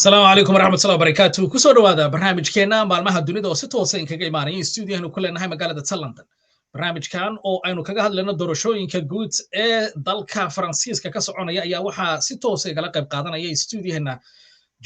Asalaamu calaykum waraxmatullahi wabarakaatu. Kusoo dhowaada barnaamijkeenna Maalmaha Dunida oo si toosa inkaga imaanaya stuudiyahanu ku leenahay magaalada ta London. Barnaamijkan oo aynu kaga hadlayno doorashooyinka guud ee dalka Faransiiska ka soconaya ayaa waxaa si toosa igala qayb qaadanaya, stuudiyaheenna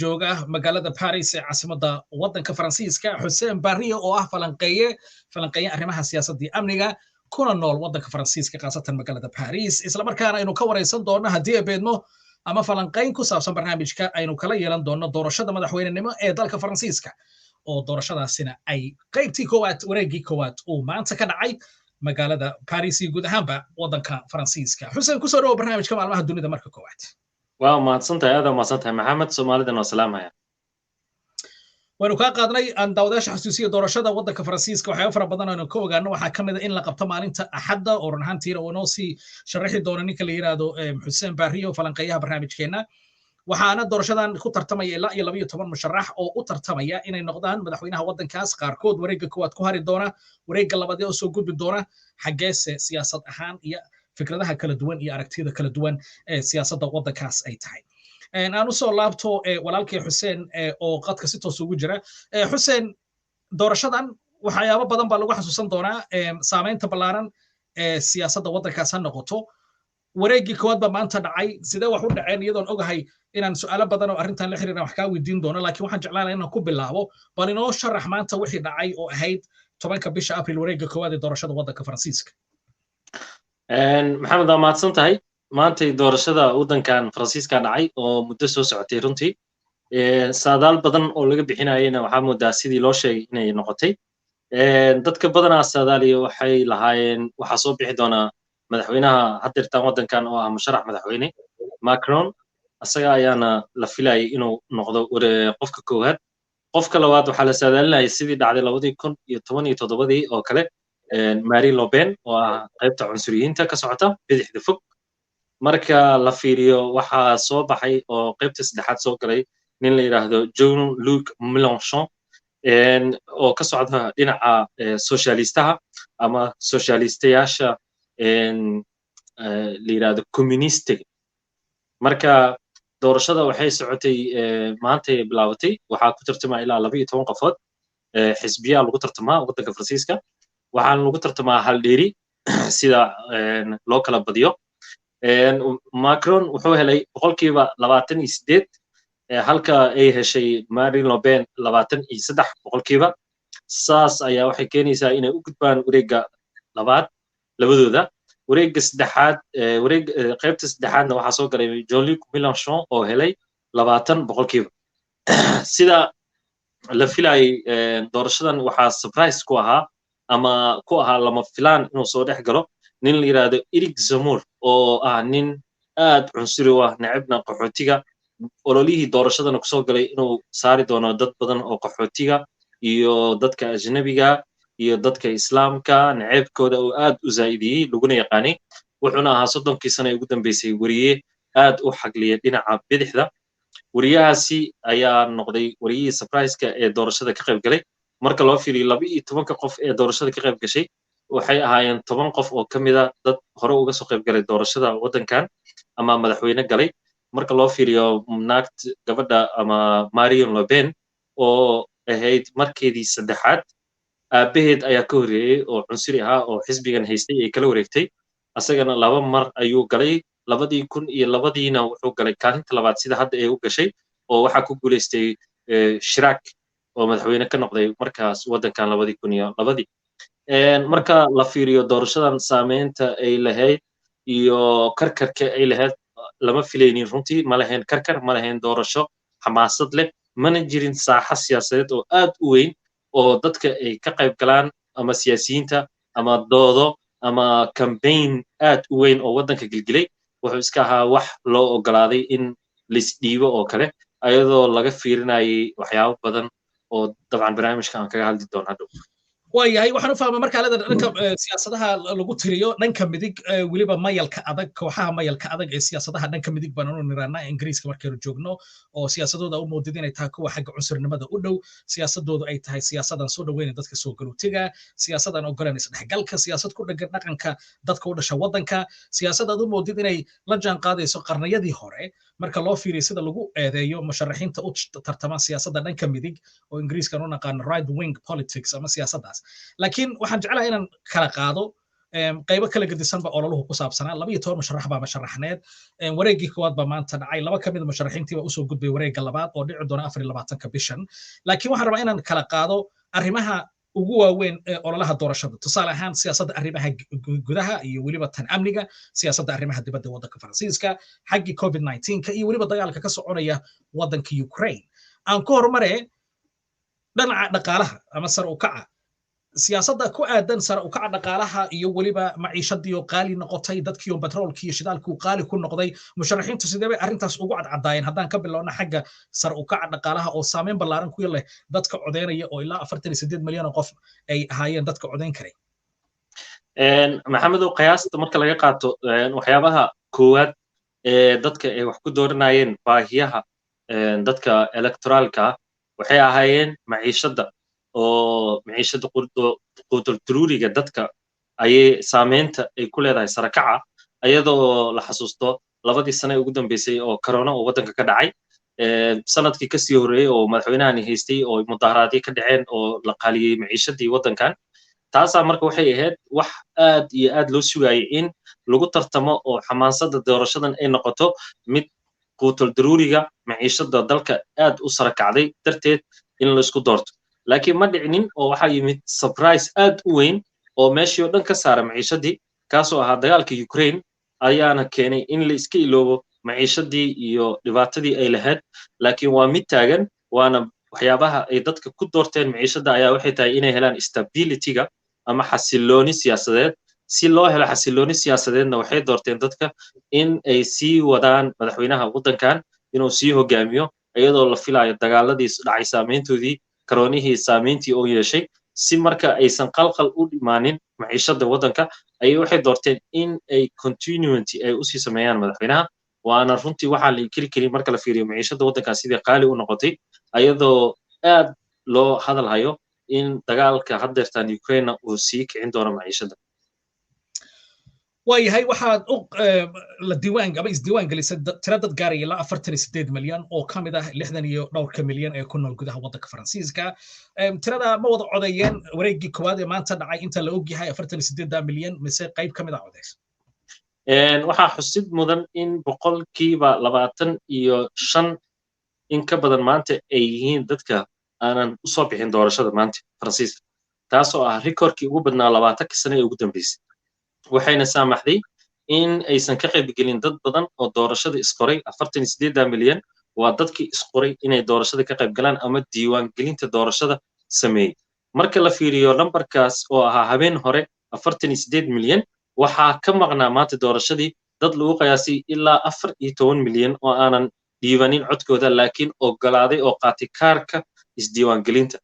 jooga magaalada Paris ee caasimadda waddanka Faransiiska, Xuseen Barriye oo ah falanqeeye arrimaha siyaasadda iyo amniga, kuna nool waddanka Faransiiska, khaasatan magaalada Paris, islamarkaana aynu ka waraysan doono haddii ay beedmo ama falanqayn ku saabsan barnaamijka aynu kala yeelan doono doorashada madaxweynenimo ee dalka Faransiiska, oo doorashadaasina ay qaybtii koowaad, wareeggii koowaad, uu maanta ka dhacay magaalada Paris iyo guud ahaanba waddanka Faransiiska. Xuseen, kusoo dhawo barnaamijka Maalmaha Dunida marka koowaad. Waa mahadsantahay, aad mahadsantahay Maxamed. Soomaalidana waa salaamaya. Waynu kaa qaadnay. Aan daawadayaasha xasuusiya, doorashada waddanka Faransiiska waxyaaba fara badan aynu ka ogaano waxaa ka mid a in la qabto maalinta Axadda, oo run ahaantiina uu inoo sii sharaxi doono ninka la yidhaahdo Xuseen Barriyo, falanqeeyaha barnaamijkeenna. Waxaana doorashadan ku tartamaya ilaa iyo 12 musharax oo u tartamaya inay noqdaan madaxweynaha waddankaas. Qaarkood wareegga koowaad ku hari doona, wareegga labaad oo soo gudbi doona. Xaggeese siyaasad ahaan iyo fikradaha kala duwan iyo aragtiyada kala duwan ee siyaasadda waddankaas ay tahay? Aan usoo laabto walaalkay Xuseen oo qadka si toos ugu jira. Xuseen, doorashadan waxyaabo badan baa lagu xasuusan doonaa, saameynta ballaaran ee siyaasadda waddankaas ha noqoto. Wareeggii koowaad baa maanta dhacay. Sidee wax u dhaceen? Iyadoon ogahay inaan su'aalo badan oo arrintan la xiriira wax kaa weydiin doono, laakiin waxaan jeclaan lahaa inaan ku bilaabo, bal inoo sharax maanta wixii dhacay oo ahayd 10-ka bisha April, wareegga koowaad ee doorashada waddanka Faransiiska. Maxamed, waa mahadsan tahay. Maantay doorashada waddankan Faransiiska dhacay oo muddo soo socotay. Runtii saadaal badan oo laga bixinayena waxaa moodaa sidii loo sheegay inay noqotay. Dadka badanaa saadaaliya waxay lahaayeen waxaa soo bixi doonaa madaxweynaha haddeertan waddankan oo ah musharax madaxweyne Macron. Isaga ayaana la filayay inuu noqdo qofka koowaad. Qofka labaad waxaa la saadaalinayay, sidii dhacday 2017-dii oo kale, Marine Le Pen oo ah qaybta cunsuriyiinta ka socota, bidixda fog. Marka la fiiriyo, waxaa soo baxay oo qaybta saddexaad soo galay nin la yidhaahdo Jean Luc Mélenchon oo ka socda dhinaca socialistaha ama socialistayaasha la yidhaahdo communistiga. Marka doorashada waxay socotay, maantay bilaabatay. Waxaa ku tartamaa ilaa 12 qofood. Xisbiyaa lagu tartamaa waddanka Faransiiska, waxaana lagu tartamaa hal dheeri sida loo kala badiyo. Macron wuxuu helay 28%, halka ay heshay Marine Le Pen 23%. Saas ayaa waxay keenaysaa inay u gudbaan wareegga labaad labadooda. Wareegga saddexaad, wareeg qaybta saddexaadna, waxaa soo galay Jean-Luc Mélenchon oo helay 20%, sida la filayay. Doorashadan waxaa surprise ku ahaa ama ku ahaa lama filaan inuu soo dhex galo nin la yidhaahdo Eric Zemmour, oo ah nin aad cunsuri u ah, necebna qaxootiga, ololihii doorashadana kusoo galay inuu saari doono dad badan oo qaxootiga iyo dadka ajnabiga iyo dadka Islaamka naceebkooda uu aad u zaa'idiyey, laguna yaqaanay. Wuxuuna ahaa 30-kii sano ee ugu dambeysay weriye aad u xagliya dhinaca bidixda. Weriyahaasi ayaa noqday weriyihii surprise-ka ee doorashada ka qayb galay. Marka loo fiiriyo 12-ka qof ee doorashada ka qayb gashay, waxay ahaayeen 10 qof oo ka mida dad hore uga soo qayb galay doorashada waddankan ama madaxweyne galay. Marka loo fiiriyo naagt gabadha ama Marion Le Pen oo ahayd markeedii saddexaad, aabaheed ayaa ka horreeyey oo cunsuri ahaa oo xisbigan haystay ay kala wareegtay. Asagana laba mar ayuu galay. 2002-diina wuxuu galay kaalinta labaad, sida hadda ay u gashay, oo waxaa ku guulaystay Chirac oo madaxweyne ka noqday markaas waddankan 2002-dii. Marka la fiiriyo doorashadan, saameynta ay lahayd iyo karkarka ay lahayd lama filaynin runtii. Ma lahayn karkar, ma lahayn doorasho xamaasad leh, mana jirin saaxa siyaasadeed oo aad u weyn oo dadka ay ka qayb galaan ama siyaasiyiinta ama doodo ama campaign aad u weyn oo waddanka gilgilay. Wuxuu iska ahaa wax loo ogolaaday in laisdhiibo oo kale, ayadoo laga fiirinayay waxyaabo badan oo dabcan barnaamijka aan kaga hadli doono hadhow. Waayahay, waxaan u fahmay markaa leeda dhanka siyaasadaha lagu tiriyo dhanka midig, weliba mayalka adag, kooxaha mayalka adag ee siyaasadaha dhanka midig baan unu niraanaa Ingiriiska markaynu joogno, oo siyaasadooda u moodid inay tahay kuwa xagga cunsurnimada u dhow, siyaasadoodu ay tahay siyaasadan soo dhoweyna dadka soo galootiga, siyaasadan ogolan isdhexgalka, siyaasad ku dhegan dhaqanka dadka u dhasha waddanka, siyaasad aad u moodid inay la jaan qaadayso qarniyadii hore marka loo fiiriyo sida lagu eedeeyo musharaxiinta u tartama siyaasadda dhanka midig oo Ingiriiskan u naqaano right wing politics ama siyaasaddaas. Laakiin waxaan jeclahay inaan kala qaado qaybo kala gedisanba ololuhu ku saabsanaa. 12 musharax baa musharaxneed. Wareeggii koowaad baa maanta dhacay. Laba ka mid a musharaxiintii baa usoo gudbay wareegga labaad oo dhici doona 24-ka bishan. Laakiin waxaan rabaa inaan kala qaado arrimaha ugu waaweyn ee ololaha doorashada, tusaale ahaan siyaasadda arrimaha gudaha iyo weliba tan amniga, siyaasadda arrimaha dibadda waddanka Faransiiska, xaggii COVID 19-ka iyo weliba dagaalka ka soconaya waddanka Ukraine. Aan ku horumare dhinaca dhaqaalaha ama sare u kaca, siyaasadda ku aadan sare u kaca dhaqaalaha iyo weliba maciishadii oo qaali noqotay, dadkii oo batroolkii iyo shidaalkii uu qaali ku noqday. Musharaxiintu sidee bay arrintaas ugu cadcadaayeen? Haddaan ka bilowna xagga sare u kaca dhaqaalaha oo saameyn ballaaran ku leh dadka codeynaya, oo ilaa 48 milyan oo qof ay ahaayeen dadka codeyn karay. Maxamedow, qiyaasta marka laga qaato, waxyaabaha koowaad ee dadka ay wax ku dooranayeen baahiyaha dadka electoraalka waxay ahaayeen maciishadda, oo maciishadda quutul daruuriga dadka ayay saameynta ay ku leedahay sarakaca, ayadoo la xasuusto 2dii sane ee ugu dambeysay oo corona oo waddanka ka dhacay, sanadkii kasii horreeyey oo madaxweynahani haystay oo mudaharaadyo ka dhaceen oo la qaaliyey maciishadii waddankan. Taasaa marka waxay ahayd wax aad iyo aad loo sugayay in lagu tartamo oo xamaasadda doorashadan ay noqoto mid quutul daruuriga maciishada dalka aad u sarakacday darteed in laisku doorto. Laakiin ma dhicinin, oo waxaa yimid surprise aad u weyn oo meeshii oo dhan ka saara maciishadii, kaasoo ahaa dagaalka Ukraine ayaana keenay in la iska iloobo maciishadii iyo dhibaatadii ay lahayd. Laakiin waa mid taagan, waana waxyaabaha ay dadka ku doorteen maciishadda ayaa waxay tahay inay helaan stabilityga ama xasilooni siyaasadeed. Si loo helo xasilooni siyaasadeedna, waxay doorteen dadka in ay sii wadaan madaxweynaha waddankan inuu sii hogaamiyo, iyadoo la filayo dagaaladii dhacay saameyntoodii, karoonihii saameyntii oo yeeshay, si marka aysan qalqal u dhimaanin maciishada waddanka ayay waxay doorteen in ay continuity ay usii sameeyaan madaxweynaha. Waana runtii waxaa la inkiri karin marka la fiiriyo maciishada waddankan sidii qaali u noqotay, ayadoo aad loo hadal hayo in dagaalka haddeertan Ukraine uu sii kicin doono maciishada. Waayahay, waxaad u la diiwaan ama isdiiwaan gelisay tiro dad gaaraya ilaa 48 milyan oo ka mid ah 60 iyo dhowrka milyan ee ku nool gudaha waddanka Faransiiska. Tirada ma wada codeeyeen wareeggii koowaad ee maanta dhacay inta la ogyahay 48-da milyan, mise qayb ka mid ah codeys? Waxaa xusid mudan in 25% in ka badan maanta ay yihiin dadka aanan usoo bixin doorashada maanta Faransiiska, taasoo ah recordkii ugu badnaa 20-kii sano ee ugu dambeysay. Waxayna saamaxday in aysan ka qaybgelin dad badan oo doorashada isqoray. 48-da milyan waa dadkii isqoray inay doorashada ka qayb galaan ama diiwaangelinta doorashada sameeyey. Marka la fiiriyo lambarkaas oo ahaa habeen hore 48 milyan, waxaa ka maqnaa maanta doorashadii dad lagu qiyaasay ilaa 14 milyan oo aanan dhiibanin codkooda, laakiin ogolaaday oo qaatay kaarka isdiiwaangelinta,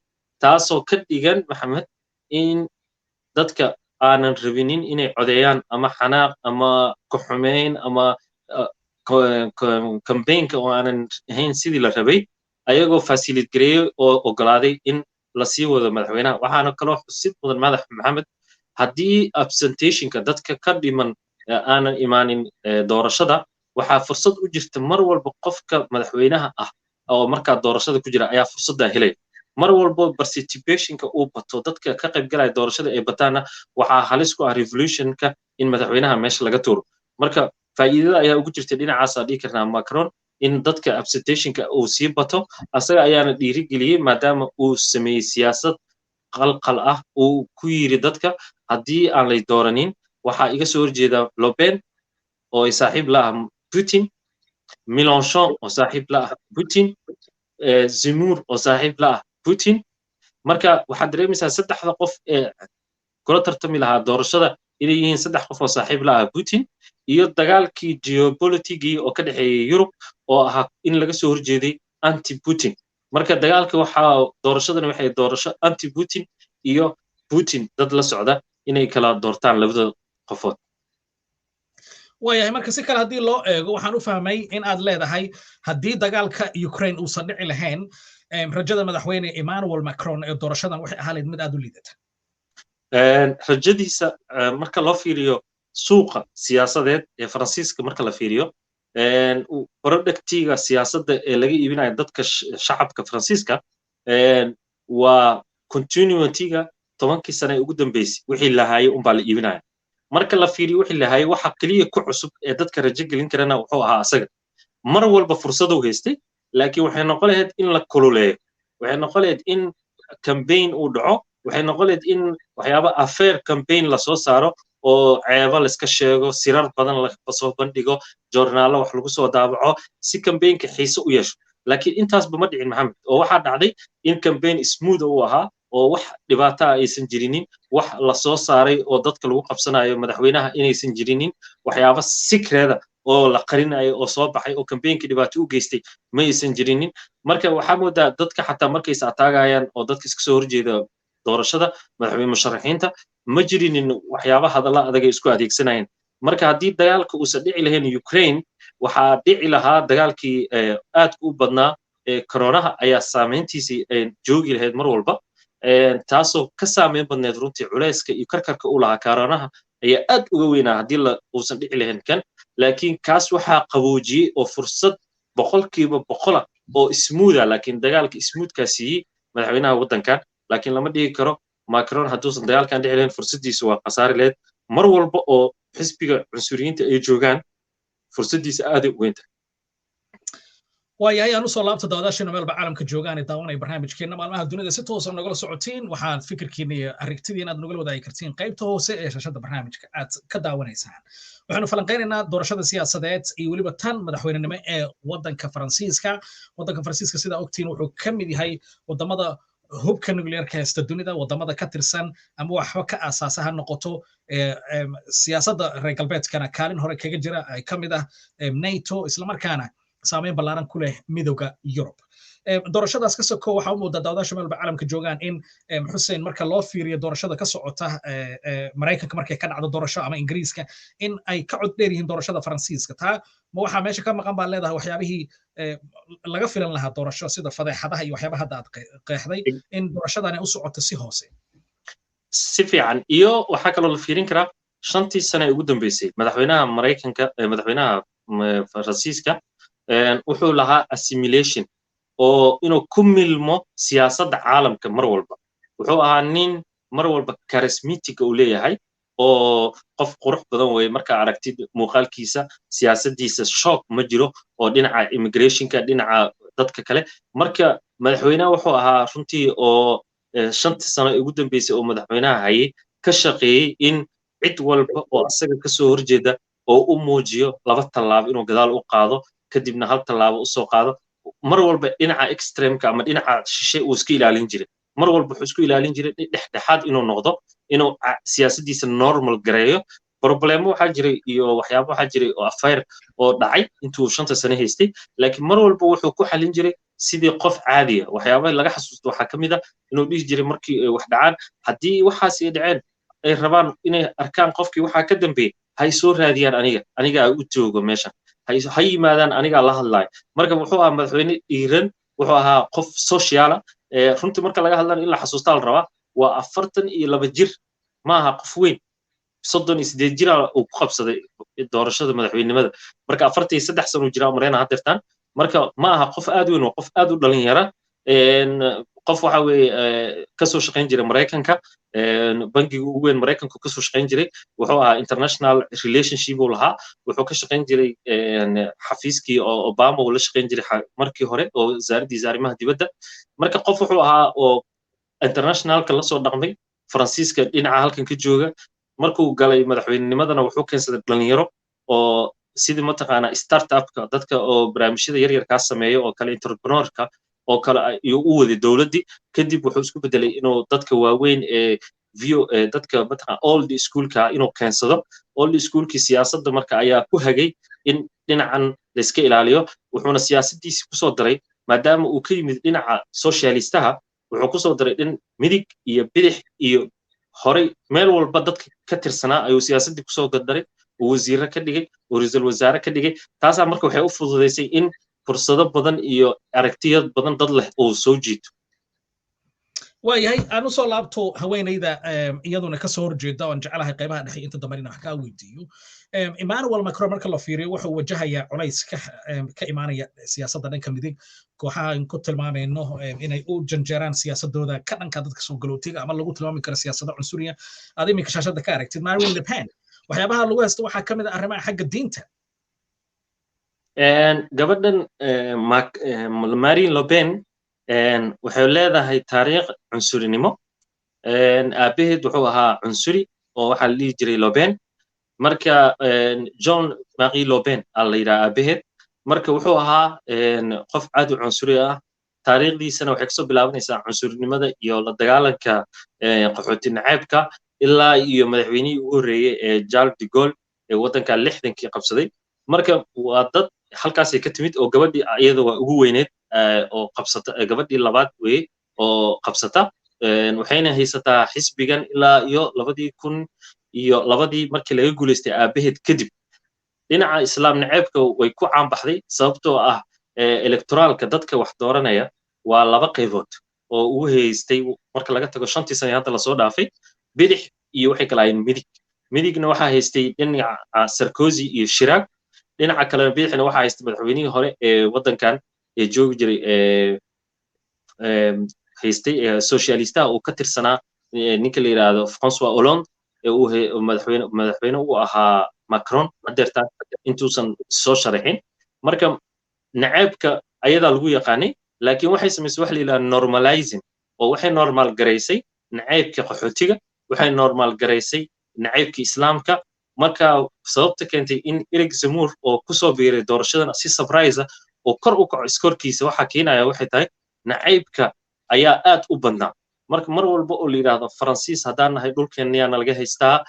taasoo ka dhigan, Maxamed, in dadka aanan rabinin inay codeeyaan ama xanaaq ama ku-xumeyn ama campaignka oo aanan ahayn sidii la rabay, ayagoo facilitate gareeyey oo ogolaaday in lasii wado madaxweynaha. Waxaana kaloo xusid mudan, madax Maxamed, haddii absentationka dadka ka dhiman aanan imaanin doorashada, waxaa fursad u jirta mar walba qofka madaxweynaha ah oo markaa doorashada ku jira ayaa fursaddaa helaya. Mar walbo participationka uu bato, dadka ka qaybgalaya doorashada ay bataanna, waxaa halis ku ah revolutionka in madaxweynaha meesha laga tuuro. Marka faa'iidada ayaa ugu jirta dhinacaas dhihi karnaa Macron in dadka absentationka uu sii bato, asaga ayaana dhiirigeliyey, maadaama uu sameeyey siyaasad qalqal ah uu ku yiri dadka: "Haddii aan lay dooranin, waxaa iga soo horjeeda Le Pen oo ay saaxiib la ah Putin, Mélenchon oo saaxiib la ah Putin, Zemmour oo saaxiib la ah Putin." Marka waxaad dareemaysaa saddexda qof ee kula tartami lahaa doorashada inay yihiin saddex qof oo saaxiib la ah Putin, iyo dagaalkii geopoliticgii oo ka dhexeeyey Yurub oo ahaa in laga soo horjeeday anti Putin. Marka dagaalka waxaa doorashadani waxay doorasho anti Putin iyo Putin dad la socda inay kala doortaan labada qofood. Waayahay, marka si kale haddii loo eego, waxaan u fahmay in aad leedahay haddii dagaalka Ukraine uusan dhici lahayn, rajada madaxweyne Emmanuel Macron ee doorashadan waxay ahaa lahayd mid aad u liidata. Rajadiisa marka loo fiiriyo suuqa siyaasadeed ee Faransiiska, marka la fiiriyo productiga siyaasadda ee laga iibinayo dadka shacabka Faransiiska, waa continuityga 10kii sane ee ugu dambeysay wixii lahaayay unbaa la iibinaya. Marka la fiiriyo wixii lahaayay, waxa keliya ku cusub ee dadka rajo gelin karana wuxuu ahaa asaga. Mar walba fursaduu haystay, laakiin waxay noqon lahayd in la kululeeyo, waxay noqon lahayd in campaign uu dhaco, waxay noqon lahayd in waxyaaba affair campaign lasoo saaro oo ceebo laiska sheego, sirar badan lasoo bandhigo, joornaallo wax lagu soo daabaco si campaignka xiise u yeesho. Laakiin intaasba ma dhicin, Maxamed, oo waxaa dhacday in campaign smooth uu ahaa oo wax dhibaato ah aysan jirinin, wax la soo saaray oo dadka lagu qabsanayo madaxweynaha inaysan jirinin, waxyaaba secreta oo la qarinayo oo soo baxay oo campaignka dhibaato u geystay ma aysan jirinin. Marka waxaa moodaa dadka xataa markaysa ataagayaan oo dadka iska soo horjeeda doorashada madaxweyne musharaxiinta, ma jirinin waxyaaba hadalla adag ay isku adeegsanayeen. Marka haddii dagaalka uusan dhici lahayn Ukraine, waxaa dhici lahaa dagaalkii aadka u badnaa ee koronaha ayaa saameyntiisii joogi lahayd mar walba, taasoo ka saameyn badneed runtii. Culayska iyo karkarka u lahaa koronaha ayaa aad uga weynaa haddii uusan dhici lahayn kan. Laakiin kaas waxaa qaboojiyey oo fursad 100% oo smooth ah, laakiin dagaalka smoothkaa siiyey madaxweynaha waddankan. Laakiin lama dhihi karo Macron hadduusan dagaalkan dhici lahayn fursaddiisu waa khasaari lahayd. Mar walba oo xisbiga cunsuriyiinta ay joogaan, fursaddiisa aaday u weyn tahay. Waayahay, aan usoo laabta daawadaasheena meelba caalamka joogaan ee daawanaya barnaamijkeenna Maalmaha Dunida si toosa nagala socotiin. Waxaad fikirkiina iyo aragtidiina aad nagala wadaagi kartiin qaybta hoose ee shashada barnaamijka aad ka daawanaysaan. Waxaanu falanqaynaynaa doorashada siyaasadeed iyo weliba tan madaxweynenimo ee waddanka Faransiiska. Waddanka Faransiiska, sidaa ogtiin, wuxuu ka mid yahay wadamada hubka nuclearka haysta dunida, wadamada ka tirsan ama waxba ka aasaasa ha noqoto siyaasadda reer galbeedkana kaalin hore kaga jira, ay ka mid ah NATO, islamarkaana saameyn ballaaran ku leh Midowga Yurub. Doorashadaas ka soko, waxaa u moodaa daawadaasha meelba caalamka joogaan in, Xuseen, marka loo fiiriyo doorashada ka socota Maraykanka markay ka dhacdo doorasho ama Ingiriiska, in ay ka cod dheer yihiin doorashada Faransiiska. Taa ma waxaa meesha ka maqan baa leedahay waxyaabihii laga filan lahaa doorasho, sida fadeexadaha iyo waxyaabaha hadda aad qeexday, in doorashadani u socoto si hoose? Si fiican. Iyo waxaa kaloo la fiirin karaa 5tii sane ee ugu dambeysay madaxweynaha Maraykanka, madaxweynaha Faransiiska wuxuu lahaa assimilation oo inuu ku milmo siyaasadda caalamka. Mar walba wuxuu ahaa nin mar walba charismatic uu leeyahay oo qof qurux badan weye markaa aragtid muuqaalkiisa. Siyaasaddiisa shock ma jiro oo dhinaca immigrationka, dhinaca dadka kale. Marka madaxweynaha wuxuu ahaa runtii oo 5tii sano ee ugu dambeysay oo madaxweynaha hayay ka shaqeeyey in cid walba oo asaga kasoo horjeeda oo u muujiyo laba tallaabo inuu gadaal u qaado, kadibna hal tallaabo usoo qaado. Mar walba dhinaca extremeka ama dhinaca shishe uu iska ilaalin jiray. Mar walba wuxuu isku ilaalin jiray dhexdhexaad inuu noqdo, inuu siyaasaddiisa normal gareeyo. Problemo waxaa jiray iyo waxyaabo waxaa jiray oo affair oo dhacay intuu 5ta sano haystay, laakiin mar walba wuxuu ku xalin jiray sidii qof caadiya. Waxyaabaha laga xasuusto waxaa ka mid ah inuu dhihi jiray markii ay wax dhacaan, haddii waxaas ay dhaceen ay rabaan inay arkaan qofkii waxaa ka dambeeyey, hay soo raadiyaan aniga, anigaa u joogo meesha, ha yimaadaan, anigaa la hadlaayo. Marka wuxuu ahaa madaxweyne dhiiran, wuxuu ahaa qof social ah runtii. Marka laga hadlana in la xasuustaa la rabaa, waa 42 jir, ma aha qof weyn. 38 jira uu ku qabsaday doorashada madaxweynenimada. Marka 43 sano jiraa mareyna haddeertaan. Marka ma aha qof aad weyn, waa qof aad u dhalinyara. Qof waxa weeye kasoo shaqayn jiray Maraykanka, bangiga ugu weyn Maraykanku kasoo shaqayn jiray. Wuxuu ahaa international relationship uu lahaa. Wuxuu ka shaqayn jiray xafiiskii oo Obama uu la shaqayn jiray markii hore oo wasaaraddiisa arrimaha dibadda. Marka qof wuxuu ahaa oo internationalka lasoo dhaqmay, Faransiiska dhinaca halkan ka jooga. Markuu galay madaxweynenimadana wuxuu keensaday dhalinyaro oo sidii mataqaanaa startupka, dadka oo barnaamijyada yaryarkaa sameeya oo kale, entrepreneurka oo kale ayuu u waday dowladdii. Kadib wuxuu isku bedelay inuu dadka waaweyn ee vo dadka mataqaan old schoolka inuu keensado. Old schoolkii siyaasadda marka ayaa ku hagay in dhinacan layska ilaaliyo. Wuxuuna siyaasaddiisii kusoo daray, maadaama uu ka yimid dhinaca socialistaha, wuxuu kusoo daray dhin midig iyo bidix iyo Horey meel walba dadka ka tirsanaa ayuu siyaasaddii kusoo dardaray, uu wasiirro ka dhigay, uu ra-iisul wasaare ka dhigay. Taasaa marka waxay u fududaysay in fursado badan iyo aragtiyo badan dad leh uu soo jiito. Waayahay, aan usoo laabto haweeneyda iyaduna kasoo horjeeda oon jeclahay qaybaha dhexe inta dambe inaan wax kaa weydiiyo. Emmanuel Macron marka la fiiriyo, wuxuu wajahayaa culays ka imaanaya siyaasadda dhanka midig, kooxaha aan ku tilmaamayno inay u janjeeraan siyaasadooda ka dhanka dadka soo galootiga ama lagu tilmaami karo siyaasado cunsuriya. Aad iminka shaashadda ka aragtid Marine Le Pen, waxyaabaha lagu haysto waxaa ka mid ah arrimaha xagga diinta. Gabadhan Marine Le Pen waxay leedahay taariikh cunsurinimo. Aabaheed wuxuu ahaa cunsuri oo waxaa la dhihi jiray Le Pen. Marka Jean Marie Le Pen aa la yidhaha aabaheed. Marka wuxuu ahaa qof aad u cunsuri ah, taariikhdiisana waxay kasoo bilaabanaysaa cunsurinimada iyo la dagaalanka qaxooti naceebka ilaa iyo madaxweynihii ugu horreeyey ee Charles de Gaulle ee waddanka 60-kii qabsaday. Marka waa dad halkaasay ka timid oo gabadhii iyada waa ugu weyneed oo qabsata, gabadhii labaad weye oo qabsata. Waxayna haysataa xisbigan ilaa iyo 2002-dii markii laga guulaystay aabaheed kadib. Dhinaca islaam naceebka way ku caanbaxday, sababtoo ah electoraalka dadka wax dooranaya waa laba qaybood oo ugu haystay marka laga tago 5-tii sane hadda lasoo dhaafay: bidix iyo waxay kala ahayn midig. Midigna waxaa haystay dhinaca Sarkozy iyo Chirac, dhinaca kalena bidixna waxaa haystay madaxweynihii hore ee waddankan ee joogi jiray, haystay socialistaha uu ka tirsanaa, ninka la yidhaahdo François Hollande ee uu madaxweyne u ahaa Macron hadeertaan intuusan soo sharaxin. Marka naceebka ayadaa lagu yaqaanay, laakiin waxay samaysay waxa la yidhaha normalizing, oo waxay normal garaysay naceybka qaxootiga, waxay normal garaysay naceybka islaamka. Marka sababta keentay in Eric Zemmour oo kusoo biiray doorashadan si surprise ah oo kor u kaco scorekiisa waxaa keenaya waxay tahay nacaybka ayaa aad u badnaa. Marka mar walba oo la yidhaahdo Faransiis haddaan nahay dhulkeenna yaa nalaga haystaa,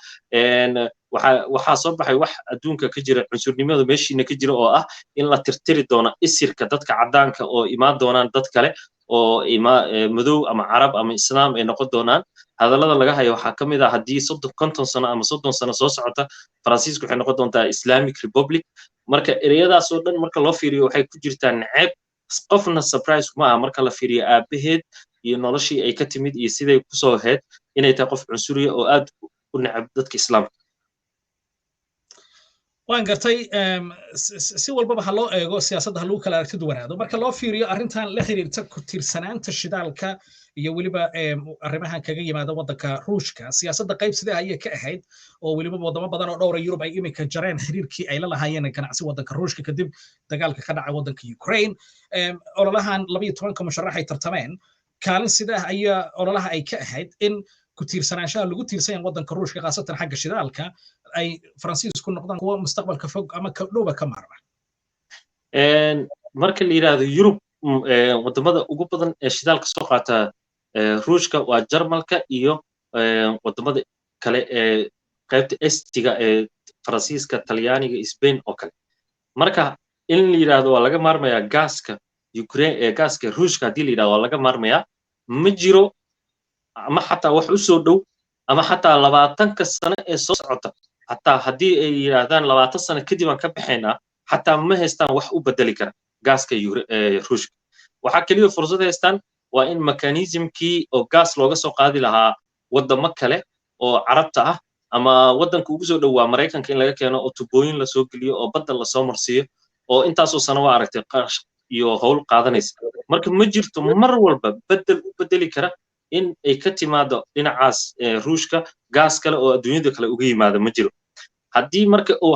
waxaa soo baxay wax adduunka ka jira, cunsurnimada meeshiina ka jira, oo ah in la tirtiri doono isirka dadka caddaanka oo imaan doonaan dad kale oo madow ama carab ama islaam ay noqon doonaan. Hadallada laga hayo waxaa ka mid ah haddii 30, 50 sano ama 30 sano soo socota, Faransiisku waxay noqon doontaa Islamic Republic. Marka ereyadaas oo dhan marka loo fiiriyo waxay ku jirtaa naceeb. Qofna surprise kuma aha marka la fiiriyo aabaheed iyo noloshii ay ka timid iyo siday kusoo ahayd inay tahay qof cunsuriya oo aad u neceb dadka islaamka. Waan gartay. Si walbaba ha loo eego siyaasadda, ha lagu kala aragti duwanaado. Marka loo fiiriyo arrintan la xiriirta ku tiirsanaanta shidaalka iyo weliba arrimahan kaga yimaada waddanka Ruushka, siyaasadda qayb sidee ayay ka ahayd, oo weliba wadamo badan oo dhowra Yurub ay iminka jareen xiriirkii ay la lahaayeen ganacsi waddanka Ruushka kadib dagaalka ka dhaca waddanka Ukraine? Ololahan 12-ka musharax ay tartameen, kaalin sidee ayaa ololaha ay ka ahayd in ku tiirsanaanshaha lagu tiirsan yahay waddanka Ruushka, khaasatan xagga shidaalka, ay Faransiisku noqdaan kuwa mustaqbalka fog ama ka dhowba ka maarma? Marka la yidhaahdo Yurub, wadamada ugu badan ee shidaalka soo qaata Ruushka waa Jarmalka iyo wadamada kale ee qaybta estiga ee Faransiiska, Talyaaniga, Spain oo kale. Marka in la yidhaahdo waa laga maarmayaa gaaska Ukraine, gaaska Ruushka, haddii la yidhahdo waa laga maarmayaa, ma jiro ama xataa wax u soo dhow ama xataa 20-ka sano ee soo socota. Xataa haddii ay yidhaahdaan 20 sano kadib aan ka baxaynaa, xataa ma haystaan wax u bedeli kara gaaska Ruushka. Waxaa keliya fursad haystaan waa in mechanismkii oo gaas looga soo qaadi lahaa waddamo kale oo Carabta ah ama waddanka ugu soo dhowaa Maraykanka in laga keeno, oo tubooyin lasoo geliyo oo badda lasoo marsiiyo, oo intaasoo sano waa aragtay qarash iyo howl qaadanaysa. Marka ma jirto mar walba bedel u bedeli kara in ay ka timaado dhinacaas Ruushka gaas kale oo adduunyada kale uga yimaado, ma jiro. Haddii marka uu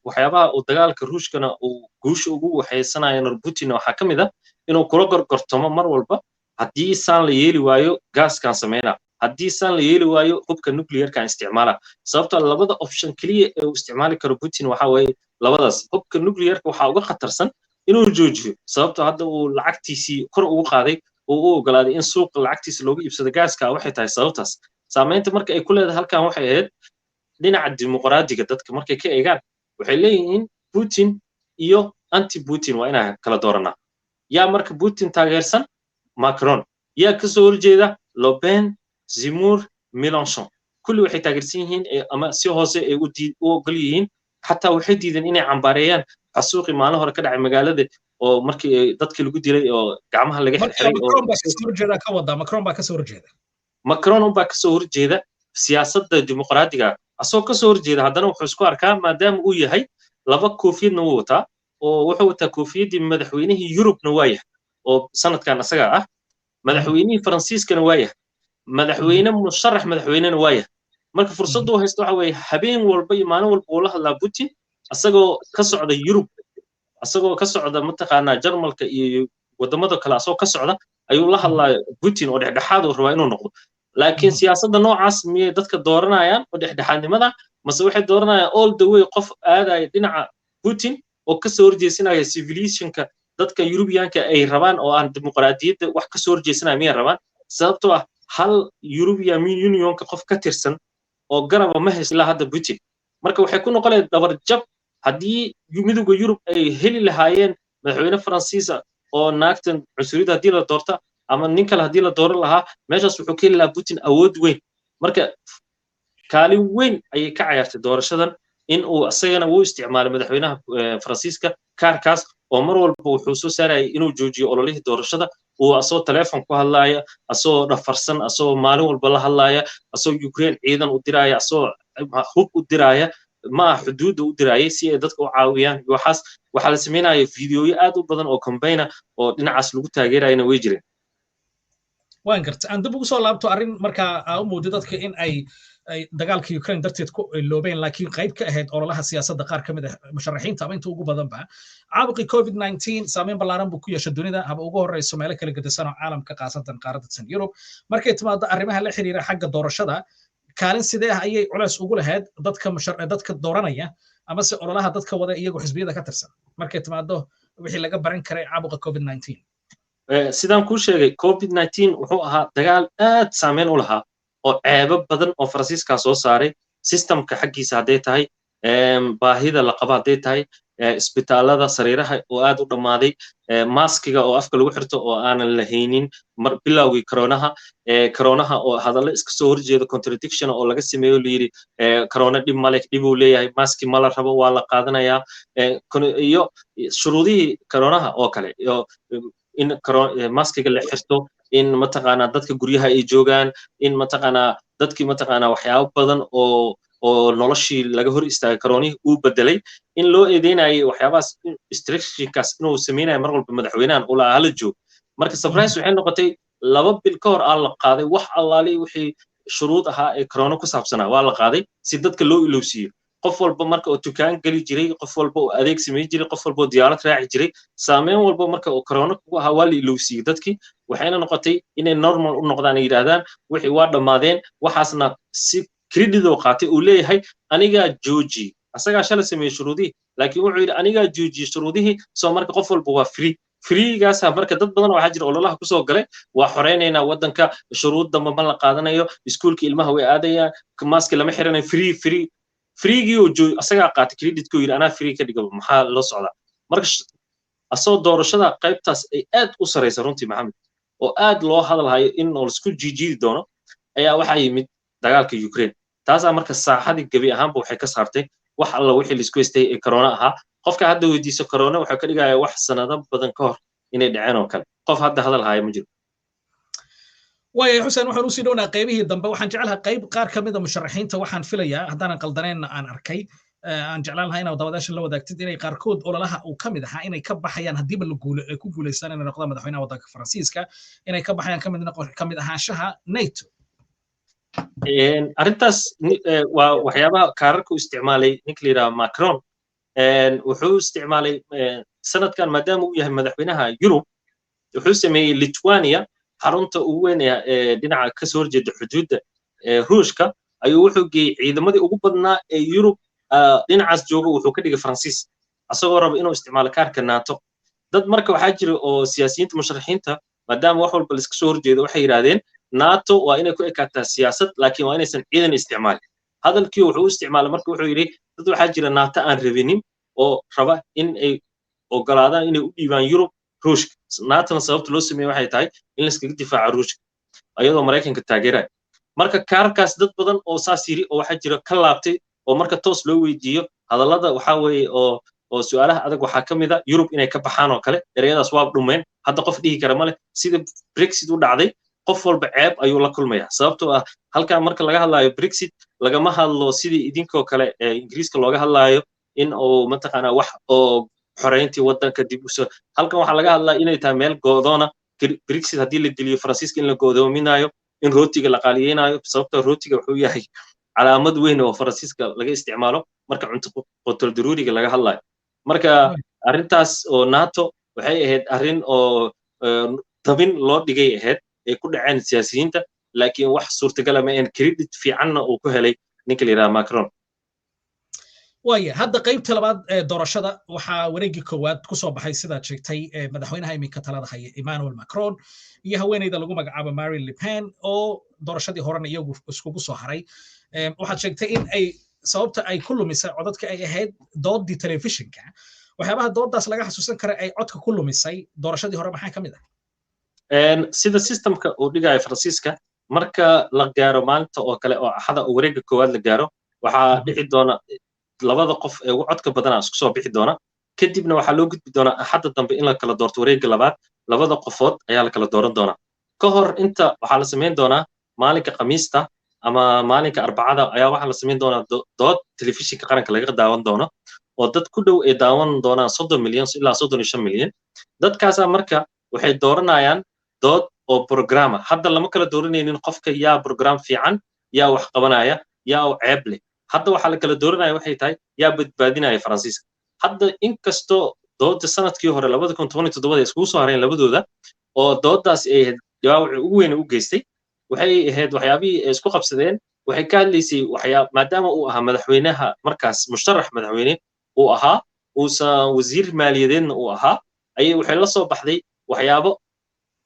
waxyaabaha uu dagaalka Ruushkana uu guusha ugu waxaysanayo nor Putin waxaa ka mid ah inuu kula gorgortamo mar walba: haddii saan la yeeli waayo, gaaskaan sameynaa; haddii saan la yeeli waayo, hubka nuclearkaan isticmaala. Sababtoo labada option keliya ee uu isticmaali karo Putin waxa weeye labadaas. Hubka nuclearka waxaa uga khatarsan inuu joojiyo, sababtoo hadda uu lacagtiisii kor ugu qaaday oo u ogolaaday in suuqa lacagtiisa loogu iibsado gaaska. Waxay tahay sababtaas saamaynta marka ay ku leedahay halkan waxay ahayd dhinaca dimuqraadiga. Dadka markay ka eegaan waxay leeyihiin Putin iyo anti Putin waa inaan kala dooranaa. Yaa marka Putin taageersan? Macron. Yaa kasoo horjeeda? Le Pen, Zemmour. Mélenchon, kulli waxay taageersan yihiin ama si hoose ay u ogol yihiin. Xataa waxay diideen inay cambaareeyaan xasuuqii maalin hore ka dhacay magaalada oo markii dadkii lagu dilay oo gacmaha laga xirxiray. Macron baa kasoo horjeeda. Macron unbaa kasoo horjeeda siyaasadda dimuqraadiga. Asagoo kasoo horjeeda haddana wuxuu isku arkaa, maadaama uu yahay laba koofiyadna wuu wataa, oo wuxuu wataa koofiyaddii madaxweynihii Yurubna waa yahay oo sanadkan asaga ah, madaxweynihii Faransiiskana waa yahay, madaxweyne musharax madaxweynena waa yahay. Marka fursaddu haysto waxa weeye habeen walba iyo maalin walba uu la hadlaa Putin, asagoo ka socda Yurub, asagoo ka socda mataqaanaa Jarmalka iyo wadamada kale, asagoo ka socda ayuu la hadlaa Putin oo dhexdhexaad uu rabaa inuu noqdo. Laakiin siyaasadda noocaas miyay dadka dooranayaan oo dhexdhexaadnimada, mase waxay dooranayaan all the way qof aadaya dhinaca Putin oo kasoo horjeesanaya civilizationka dadka Yurubiyaanka ay rabaan oo aan dimuqraadiyadda wax kasoo horjeesanaya miyay rabaan? Sababtoo ah hal European Unionka qof ka tirsan oo garaba ma haysto ilaa hadda Putin. Marka waxay ku noqonaya dhabar jab haddii Midowga Yurub ay heli lahaayeen madaxweyne Faransiisa oo naagtan cunsuriyadda haddii la doorta ama nin kale haddii la dooran lahaa, meeshaas wuxuu ka heli lahaa Putin awood weyn. Marka kaalin weyn ayay ka cayaartay doorashadan in uu isagana wuu isticmaalay madaxweynaha Faransiiska kaarkaas, oo mar walba wuxuu soo saarayay inuu joojiyo ololihii doorashada, uu asagoo teleefon ku hadlaaya, asagoo dhafarsan, asagoo maalin walba la hadlaaya, asagoo Ukraine ciidan u diraaya, asagoo hub u diraaya, ma aha xuduudda u diraayay si ay dadka u caawiyaan. Waxaas waxaa la sameynaya fiidiyoyo aad u badan oo campaign oo dhinacaas lagu taageerayana way jireen. Waan garta. Aan dib ugu soo laabto arrin markaa aa u moodo dadka in ay dagaalka Ukraine darteed ku iloobeen, laakiin qayb ka ahayd ololaha siyaasadda qaar ka mid ah musharaxiinta ama inta ugu badanba. Caabuqii COVID-19 saameyn ballaaran buu ku yeeshay dunida, haba ugu horreyso meelo kala gedisan oo caalamka, khaasatan qaaradda tan Yurub. Markay timaado arrimaha la xiriira xagga doorashada, kaalin sidee ah ayay culays ugu lahayd dadka dooranaya amase ololaha dadka wada iyagoo xisbiyada ka tirsan, markay timaado wixii laga baran karay caabuqa COVID-19? Sidaan kuu sheegay, COVID-19 wuxuu ahaa dagaal aad saameyn u lahaa oo ceebo badan oo Faransiiskaa soo saaray, systemka xaggiisa hadday tahay, baahida la qabo hadday tahay, isbitaalada sariiraha oo aad u dhammaaday, maskiga oo afka lagu xirto oo aanan lahaynin mar bilowgii koronaha, koronaha oo hadallo iska soo horjeeda, contradiction oo laga sameeyo, layidhi korona dhib male, dhibuu leeyahay, maski ma la rabo, waa la qaadanayaa, iyo shuruudihii koronaha oo kale, iyo in maskiga la xirto, in mataqaanaa dadka guryaha ay joogaan, in mataqaanaa dadkii mataqaanaa waxyaabo badan oo noloshii laga hor istaagay karoonihii uu bedelay, in loo eedeynayay waxyaabahaas restrictionkaas inuu sameynayo mar walba madaxweynahan uu lahaa hala joog. Marka surprise waxay noqotay 2 bil ka hor aa la qaaday wax allaali wixii shuruud ahaa ee corona ku saabsanaa waa la qaaday si dadka loo ilowsiiyo. Qof walba marka oo dukaan geli jiray, qof walba oo adeeg samayn jiray, qof walba oo diyaarad raaci jiray, saameyn walba marka oo corona kugu ahaa waa la ilowsiiyey dadkii. Waxayna noqotay inay normal u noqdaan, ay yidhaahdaan wixii waa dhammaadeen. Waxaasna si credit oo qaatay uu leeyahay anigaa joojiyey. Asagaa shalay sameeyey shuruudihii, laakiin wuxuu yidhi anigaa joojiyey shuruudihii. Soo marka qof walba waa free freegaasa. Marka dad badan waxaa jira ololaha kusoo galay, waa xoreynaynaa waddanka, shuruud damba ma la qaadanayo, iskuulka ilmaha way aadayaan, maski lama xiranayo, free free freegii oo joog. Asagaa qaatay creditka oo yidhi anaa free ka dhigaba, maxaa loo socdaa? Marka asagoo doorashada qaybtaas ay aad u saraysa runtii, Maxamed, oo aad loo hadalhayo in laisku jiijiidi doono, ayaa waxaa yimid dagaalka Ukraine. Taasaa marka saaxadii gebi ahaanba waxay ka saartay wax alla wixii laisku haystay ee corona ahaa. Qofka hadda weydiiso corona, wuxuu ka dhigaya wax sanado badan ka hor inay dhaceen oo kale. Qof hadda hadal haya ma jiro. Waaya Xuseen, waxaan usii dhownaa qaybihii dambe. Waxaan jeclaha qayb qaar ka mida musharaxiinta, waxaan filayaa haddaanan qaldaneenna aan arkay, aan jeclaan lahaa inaad daawadayaasha la wadaagtid inay qaarkood ololaha uu ka mid ahaa inay ka baxayaan haddiiba la guule ay ku guulaystaan inay noqdaan madaxweynaha waddanka Faransiiska, inay ka baxayaan ka mid ahaanshaha NATO. Arrintaas waa waxyaabaha kaararka u isticmaalay ninka la yidhaha Macron. Wuxuu isticmaalay sanadkan, maadaama uu yahay madaxweynaha Yurub, wuxuu sameeyey Lithuania, xarunta ugu weyn ee dhinaca kasoo horjeeda xuduudda Ruushka, ayuu wuxuu geeyey ciidamadii ugu badnaa ee Yurub dhinacaas jooga, wuxuu ka dhigay Faransiis, asagoo raba inuu isticmaalo kaarka NATO. Dad marka waxaa jira oo siyaasiyiinta musharaxiinta, maadaama wax walba laiska soo horjeedo, waxay yidhaahdeen NATO waa inay ku ekaataa siyaasad, laakiin waa inaysan ciidan isticmaalin. Hadalkii wuxuu u isticmaalay marka wuxuu yidhi dad waxaa jira NATO aan rabinin oo raba in ay ogolaadaan inay u dhiibaan Yurub Ruushka. NATOna sababta loo sameeye waxay tahay in laiskaga difaaco Ruushka, iyadoo Maraykanka taageeraya. Marka kaarkaas dad badan oo saas yiri oo waxaa jira ka laabtay, oo marka toos loo weydiiyo hadallada waxaa weeye oo su'aalaha adag waxaa ka mid a Yurub inay ka baxaan oo kale. Ereyadaas waa dhumeen, hadda qof dhihi kara male. Sida Brexit u dhacday, qof walba ceeb ayuu la kulmaya, sababtoo ah halkan marka laga hadlaayo Brexit lagama hadlo sidii idinkoo kale ee Ingiriiska looga hadlaayo in uu mataqaanaa wax oo xoreyntii waddanka dib usoo. Halkan waxaa laga hadlaa inay tahay meel goodoona Brexit haddii la geliyo Faransiiska, in la goodoominayo, in rootiga la qaaliyeynayo, sababtoo rootiga wuxuu yahay calaamad weyn oo Faransiiska laga isticmaalo marka cunto qotol daruuriga laga hadlayo. Marka arrintaas oo NATO waxay ahayd arrin oo dabin loo dhigay ahayd ay ku dhaceen siyaasiyiinta, laakiin wax suurtagala ma ahayn. Credit fiicanna uu ku helay ninka la yidhaha Macron. Waaya, hadda qaybta labaad ee doorashada waxaa wareeggii koowaad ku soo baxay, sidaad sheegtay, madaxweynaha iminka talada haya Emmanuel Macron iyo haweeneyda lagu magacaabo Marine Le Pen, oo doorashadii horena iyagu iskugu soo haray. Waxaad sheegtay in ay sababta ay ku lumisay codadka ay ahayd doodii telefishinka. Waxyaabaha doodaas laga xasuusan kara ay codka ku lumisay doorashadii hore maxaa ka mid ah? Sida systemka uu dhigayo Faransiiska, marka la gaaro maalinta oo kale oo Axada oo wareegga koowaad la gaaro, waxaa dhici doona labada qof ee ugu codka badanaa isku soo bixi doona. Kadibna waxaa loo gudbi doonaa Axadda dambe in la kala doorto. Wareegga labaad labada qofood ayaa la kala dooran doonaa. Ka hor inta waxaa la samayn doonaa maalinka Khamiista ama maalinka Arbacada ayaa waxaa la samayn doonaa dood telefishinka qaranka laga daawan doono, oo dad ku dhow ay daawan doonaan 30 milyan ilaa 35 milyan. Dadkaasaa marka waxay dooranayaan dood oo programa. Hadda lama kala dooranaynin qofka yaa program fiican, yaa wax qabanaya, yaa oo ceeb leh. Hadda waxaa la kala dooranaya waxay tahay yaa badbaadinaya Faransiiska. Hadda inkastoo dooda sanadkii hore 2017 ay iskugu soo hareen labadooda, oo doodaas ay ahayd dhaawaci ugu weyn u geystay, waxay ahayd waxyaabihii ay isku qabsadeen. Waxay ka hadlaysay waxyaa maadaama uu ahaa madaxweynaha markaas musharax madaxweyne uu ahaa, uusan wasiir maaliyadeedna uu ahaa, ayay waxay la soo baxday waxyaabo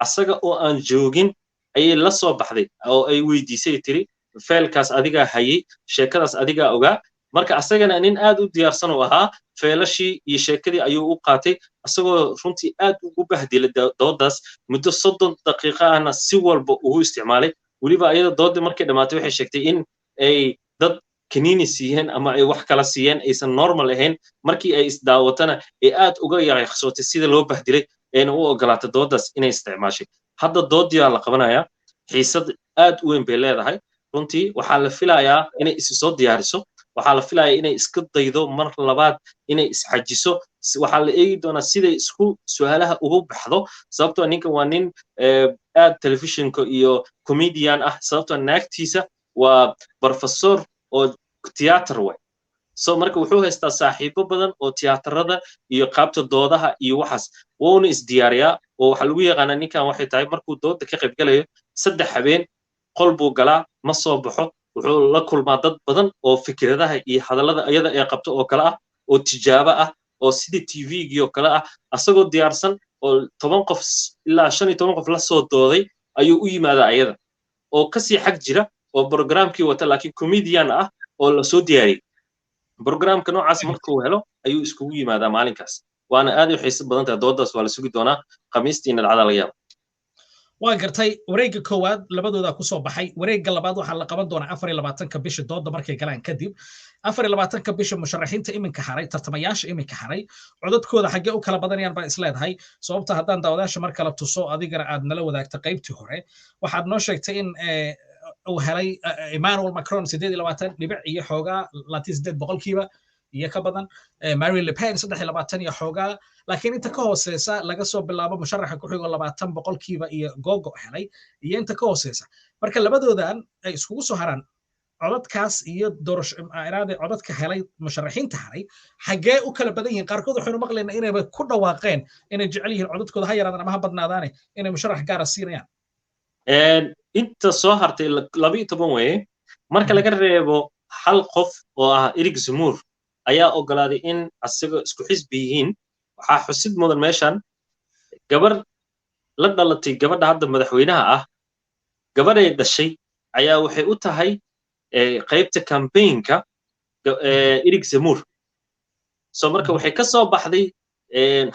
asaga oo aan joogin ayay la soo baxday, oo ay weydiisay, tiri feelkaas adigaa hayay, sheekadaas adigaa ogaa. Marka asagana nin aad u diyaarsan uu ahaa, feelashii iyo sheekadii ayuu u qaatay, isagoo runtii aad ugu bahdilay doodaas, muddo 30 daqiiqo ahna si walba ugu isticmaalay. Weliba ayada doodii markay dhammaatay waxay sheegtay in ay dad kaniini siiyeen ama ay wax kala siiyeen, aysan normal ahayn. Markii ay isdaawatana ay aad uga yaqsootay sida loo bahdilay, ayna u ogolaatay doodaas inay isticmaashay. Hadda doodiyaa la qabanayaa, xiisad aad u weyn bay leedahay runtii. Waxaa la filayaa inay isi soo diyaariso, waxaa la filayaa inay iska daydo mar labaad inay isxajiso. Waxaa la eegi doonaa siday isku su'aalaha ugu baxdo, sababtoo ninkan waa nin aad telefishinka iyo comedian ah, sababtoo naagtiisa waa professor oo theater way. So marka wuxuu haystaa saaxiibo badan oo tiyaatarada iyo qaabta doodaha iyo waxaas, wuuna isdiyaariyaa. Oo waxaa lagu yaqaanaa ninkan waxay tahay markuu dooda ka qaybgalayo 3 habeen qol buu galaa, ma soo baxo. Wuxuu la kulmaa dad badan oo fikradaha iyo hadallada iyada ay qabto oo kale ah, oo tijaabo ah, oo sidii TV-gii oo kale ah. Asagoo diyaarsan oo 10 qof ilaa 15 qof la soo dooday ayuu u yimaadaa ayada oo kasii xag jira, oo programkii wata, laakiin comedian ah oo la soo diyaariyey. Programka noocaas markuu helo ayuu iskugu yimaadaa maalinkaas, waana aad u xiiso badan tahay doodaas. Waa la sugi doonaa, Khamiistiina dhacda laga yaaba. Waa gartay. Wareegga koowaad labadooda ku soo baxay. Wareegga labaad waxaa la qaban doonaa 24-ka bisha, dooda markay galaan kadib, 24-ka bisha. Musharaxiinta iminka haray, tartamayaasha iminka haray, codadkooda xaggee u kala badanayaan baa isleedahay? Sababta haddaan daawadayaasha mar kale tuso, adigana aad nala wadaagta qaybtii hore, waxaad noo sheegtay in uu helay Emmanuel Macron 28 dhibic iyo xoogaa, 28% iyo ka badan, Marine Le Pen 23 iyo xoogaa, laakiin inta ka hooseysa laga soo bilaabo musharaxa ku xigo 20% iyo googo helay iyo inta ka hooseysa. Marka labadoodan ay iskugu soo haraan, codadkaas iyo doorasho iraade codadka helay musharaxiinta haray xaggee u kala badan yihiin? Qaarkood waxaynu maqlaynaa inayba ku dhawaaqeen inay jecel yihiin codadkooda ha yaraadaan ama ha badnaadaane inay musharax gaara siinayaan. Inta soo hartay 12 weye, marka laga reebo hal qof oo ah Eric Zemmour ayaa ogolaaday in asaga isku xisbi yihiin. Waxaa xusid mudan meeshan gabar la dhalatay gabadha hadda madaxweynaha ah, gabadhay dhashay ayaa waxay u tahay qaybta campaignka Eric Zemmour. So marka waxay ka soo baxday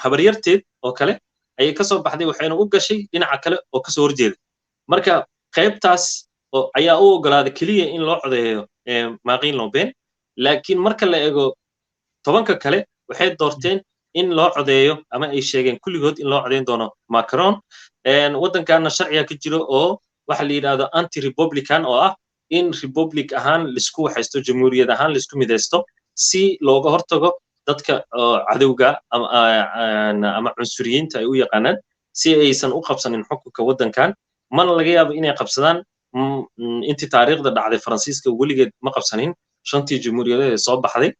habaryarteed oo kale ayay ka soo baxday, waxayna u gashay dhinaca kale oo kasoo horjeeda. Marka qaybtaas oo ayaa u ogolaaday keliya in loo codeeyo Marine Le Pen. Laakiin marka la eego 10-ka kale, waxay doorteen in loo codeeyo ama ay sheegeen kulligood in loo codeyn doono Macron. Waddankaana sharciga ka jiro oo waxa la yidhahdo anti republican, oo ah in republic ahaan laisku waxaysto, jamhuuriyad ahaan laisku midaysto, si looga hortago dadka cadowga ama cunsuriyiinta ay u yaqaanaan, si aysan u qabsanin xukunka waddankan. Mana laga yaabo inay qabsadaan. Intii taariikhda dhacday Faransiiska weligeed ma qabsanin shantii jamhuuriyadeed ee soo baxday.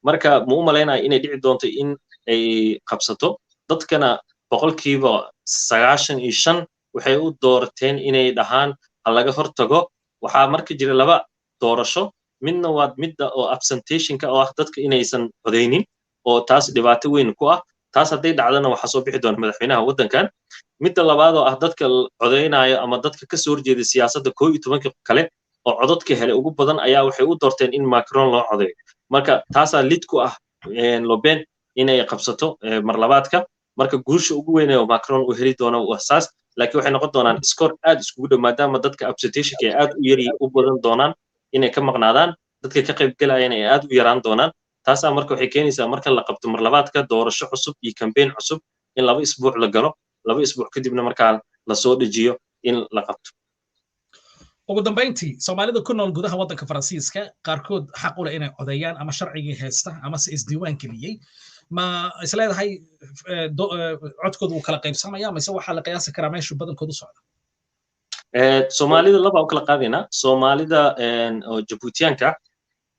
Marka ma u malaynaya inay dhici doonto in ay qabsato. Dadkana 95% waxay u doorteen inay dhahaan ha laga hortago. Waxaa marka jira laba doorasho. Midna waa midda oo absentationka, oo ah dadka inaysan codeynin, oo taas dhibaato weyn ku ah. Taas hadday dhacdana, waxaa soo bixi doona madaxweynaha waddankan. Midda labaad oo ah dadka codeynayo ama dadka kasoo horjeeda siyaasadda, 11-ka kale oo codadka helay ugu badan ayaa waxay u doorteen in Macron loo codeeyo. Marka taasaa lid ku ah Le Pen inay qabsato mar labaadka. Marka guusha ugu weyn ee Macron uu heli doono waa saas, laakiin waxay noqon doonaan score aad iskugu dhow, maadaama dadka absentationka ay aad u yari u badan doonaan inay ka maqnaadaan, dadka ka qaybgalayana ay aad u yaraan doonaan. Taasaa marka waxay keenaysaa, marka la qabto mar labaadka doorasho cusub iyo campaign cusub, in 2 isbuuc la galo, 2 isbuuc kadibna markaa lasoo dejiyo in la qabto. Ugu dambayntii, Soomaalida ku nool gudaha waddanka Faransiiska, qaarkood xaq u leh inay codeeyaan ama sharcigii haysta ama se isdiiwaan geliyey, ma isleedahay codkooda wuu kala qaybsamaya, mise waxaa la qiyaasi karaa meeshu badankoodu socda? Soomaalida laba u kala qaadaynaa: Soomaalida oo Jabuutiyaanka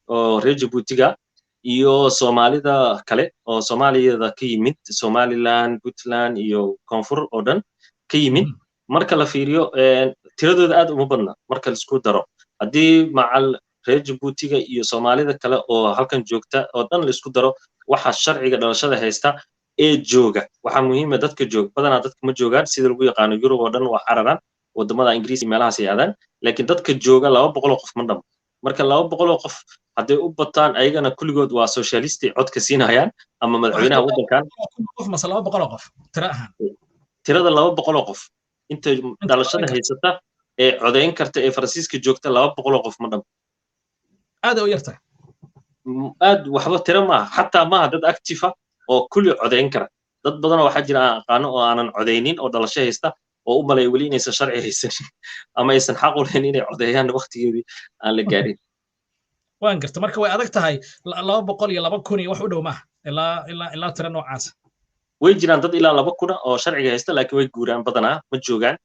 oo reer Jabuutiga iyo Soomaalida kale oo Soomaaliyada ka yimid, Somaliland, Puntland iyo koonfur oo dhan ka yimid. Marka la fiiriyo, tiradooda aad uma badna marka laisku daro. Haddii macal reer Jabuutiga iyo Soomaalida kale oo halkan joogta oo dhan laisku daro, waxa sharciga dhalashada haysta ee jooga, waxaa muhiima dadka jooga. Badanaa dadka ma joogaan, sida lagu yaqaano Yurub oo dhan waa cararaan, wadamada Ingiriis iyo meelahaas ay aadaan. Laakiin dadka jooga 200 oo qof ma dhamo. Marka 200 oo qof hadday u bataan, ayagana kulligood waa socialisti, codka siinayaan ama madaxweynaha waddankan. Qof mase 200 oo qof tira ahaan? Tirada 200 oo qof inta dhalashada haysata ee codayn karta ee Faransiiska joogta, 200 oo qof ma dhamo. Aad u yartahay. Aad waxba tiro maaha, xataa maaha dad active ah oo kulli codayn kara. Dad badanoo waxaa jira aan aqaano oo aanan codaynin oo dhalasho haysta, oo u malaya weli inaysan sharci haysanin ama aysan xaq u lahayn inay codeeyaan, waqtigeedii aan la gaarin. Waan garta. Marka way adag tahay, 200 iyo 2000 iyo wax u dhow maaha ilaa tiro noocaasa. Way jiraan dad ilaa 2000 oo sharciga haysta, laakiin way guuraan badanaa, ma joogaan.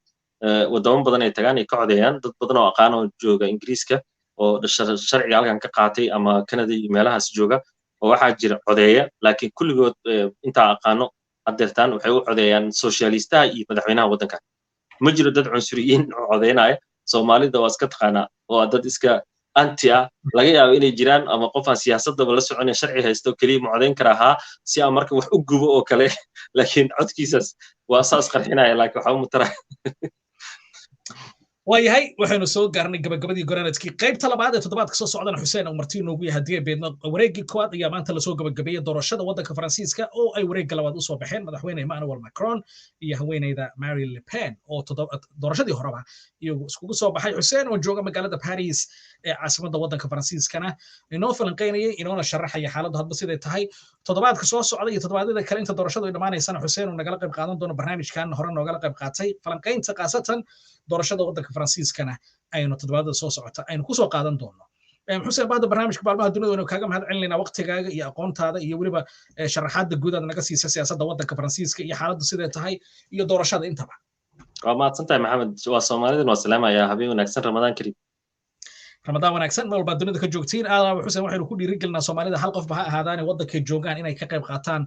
Wadamo badan ay tagaan, ay ka codeeyaan. Dad badan oo aqaan oo jooga Ingiriiska oo sharciga halkan ka qaatay ama Canada iyo meelahaas jooga oo waxaa jira codeeya, laakiin kulligood intaa aqaano haddeertaan waxay u codeeyaan socialistaha iyo madaxweynaha waddanka. Ma jiro dad cunsuriyiin oo codeynaya. Soomaalida waa iska taqaanaa, waa dad iska anti ah. Laga yaabo inay jiraan ama qof aan siyaasadaba la soconin, sharci haysto keliya, ma codeyn karaa? Haa, si aan marka wax u gubo oo kale, laakiin codkiisaas waa saas qarxinaya, laakiin waxba mutara. Waayahay, waxaynu soo gaarnay gabagabadii goraanadkii qaybta labaad ee toddobaadka soo socdana Xuseen uu marti inoogu yahay haddii ay beedno. Wareeggii koowaad ayaa maanta lasoo gabagabeeyey doorashada waddanka Faransiiska, oo ay wareegga labaad usoo baxeen madaxweyne Emmanuel Macron iyo haweeneyda Marine Le Pen, oo doorashadii horeba iyagu iskugu soo baxay. Xuseen oo jooga magaalada Paris ee caasimadda waddanka Faransiiskana inoo falanqeynayay, inoona sharaxaya xaaladdu hadba siday tahay. Toddobaadka soo socda iyo toddobaadyada kale inta doorashadu ay dhammaanaysana, Xuseen uu nagala qayb qaadan doono barnaamijkan hore noogala qayb qaatay falanqaynta, khaasatan doorashada waddanka Faransiiskana aynu toddobaadada soo socota aynu kusoo qaadan doono. Xuseen, bahda barnaamijka Maalmaha Dunida waynu kaaga mahad celinaynaa waqtigaaga iyo aqoontaada iyo weliba sharaxaadda guud aad naga siisa siyaasadda waddanka Faransiiska iyo xaaladdu siday tahay iyo doorashada intaba. Waa mahadsan tahay, Maxamed. Waa Soomaalidan waa salaamaya. Habeen wanaagsan, Ramadaan kariim. Ramadaan wanaagsan meel walbaad dunida ka joogtiin. Aadaaba Xuseen waxaynu ku dhiirigelinaa Soomaalida, hal qofba ha ahaadaane, waddankay joogaan inay ka qayb qaataan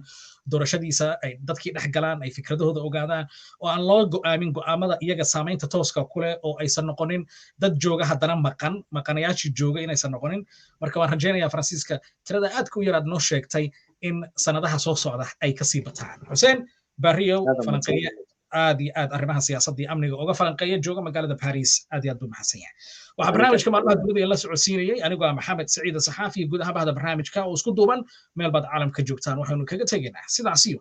doorashadiisa, ay dadkii dhex galaan, ay fikradahooda ogaadaan, oo aan loo go'aamin go'aamada iyaga saamaynta tooska ku leh, oo aysan noqonin dad jooga haddana maqan, maqanayaashii jooga inaysan noqonin. Marka waan rajaynayaa Faransiiska tirada aadka u yaraad noo sheegtay in sanadaha soo socda ay kasii bataan. Xuseen Barriyow, falanqeeye aad iyo aad arrimaha siyaasadda iyo amniga uga falanqeeya, jooga magaalada Paris, aad iyo aad buu mahadsan yahay. Waxaa barnaamijka Maalmaha Dunida ee la socodsiinayay anigoo ah Maxamed Saciid Saxaafi iyo guud ahaan bahda barnaamijka oo isku duuban. Meel baad caalamka joogtaan, waxaynu kaga tegaynaa sidaas iyo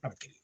nabadgelyo.